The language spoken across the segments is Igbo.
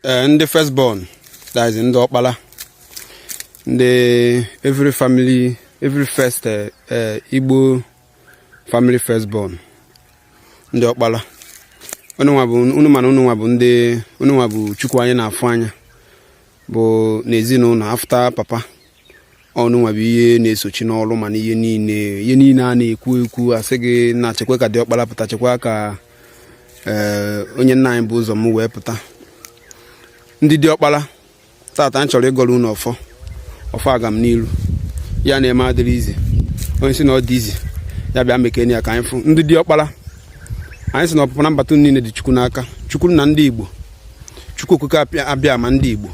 Ee, ndị first born, that is ndị ọkpara, ndị every family, every first Igbo family first born, ndị ọkpara, unu nwa bụ unu, mana unu nwa bụ ndị unu nwa bụ Chukwu anyị na-afụ anya bụ n'ezinụlọ after papa. Ọnụ nwa bụ ihe na-esochi n'ọrụ, mana ihe niile a na-ekwu ekwu, asị gị na chekwa ka dị ọkpara pụta, chekwa ka ee onye nna anyị bụ ụzọ m wee pụta. Ndị dị ọkpara, tata anyị chọrọ ịgọrọ unu ọfọ, ọfọ agam n'ilu. Ya na-eme adịrị izi, onye si na ọ dị izi, ya bịa mekene ya ka anyị fụ. Ndị dị ọkpara, anyị sị na ọpụpụ na mbata unu niile dị Chukwu n'aka. Chukwu na ndị Igbo, Chukwu Okike abịa ma ndị Igbo,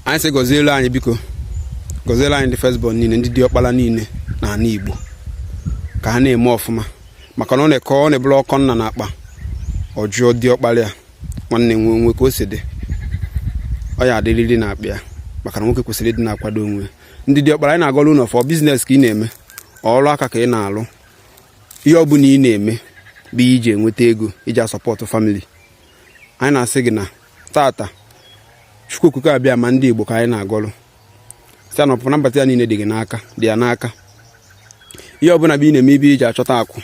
anyị sị gọzielu anyị, biko gọzielu anyị ndị first born niile, ndị dị ọkpara niile na ala Igbo, ka ha na-eme ọfụma, maka na ọ na-ekọ, ọ na-eburu ọkọ nna na akpa ọ jụọ dị ọkpara ya, nwanne nwe onwe ka o si dị, ọ ya adịrịrị na akpa ya, maka na nwoke kwesịrị ịdị na-akwado onwe. Ndị dị ọkpara, anyị na-agọrọ unu ọfọ. Business ka ị na-eme, ọrụ aka ka ị na-alụ, ihe ọ bụla ị na-eme bụ ihe iji enweta ego iji asupport family, anyị na-asị gị na tata Chukwu Okike abịa ma ndị Igbo ka anyị na-agọrọ site na ọpụpụ na mbata ya niile dị gị n'aka, dị ya n'aka. Ihe ọbụla bụ ị na-eme ibe iji achọta akụ,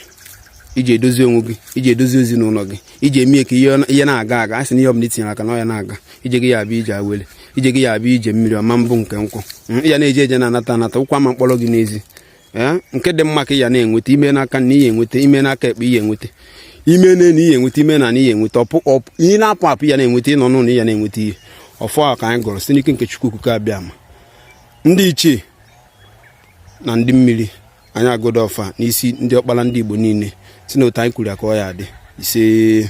iji edozi onwe gị, iji edozi ezinụlọ gị, iji eme ka ihe na-aga aga, a sị na ihe ọbụla itinyere aka na ọ ya na-aga. Ije gị ya abịa ije awele, ije gị ya abịa ije mmiri ọma mbụ nke nkwụ ya na-eje eje na-anata anata ụkwụ ama mkpọrọ gị n'ezi. Ee, nke dị mma ka ị ya na-enweta. Ime n'aka na ihe enweta, ime n'aka ekpe ihe enweta, ime n'elu ihe enweta, ime na ihe enweta, ọpụ ihe na-apụ apụ ya na-enweta, ịnọ n'ụlọ ya na-enweta ihe. Ọfọ a ka anyị gọrọ site n'ike nke Chukwu Okike abịa ma ndị ichie na ndị mmiri. Anyị agọdo ọfa n'isi ndị ọkpara ndị Igbo niile, si na otu anyị kwuru ya ka ọ ya adị. Ise.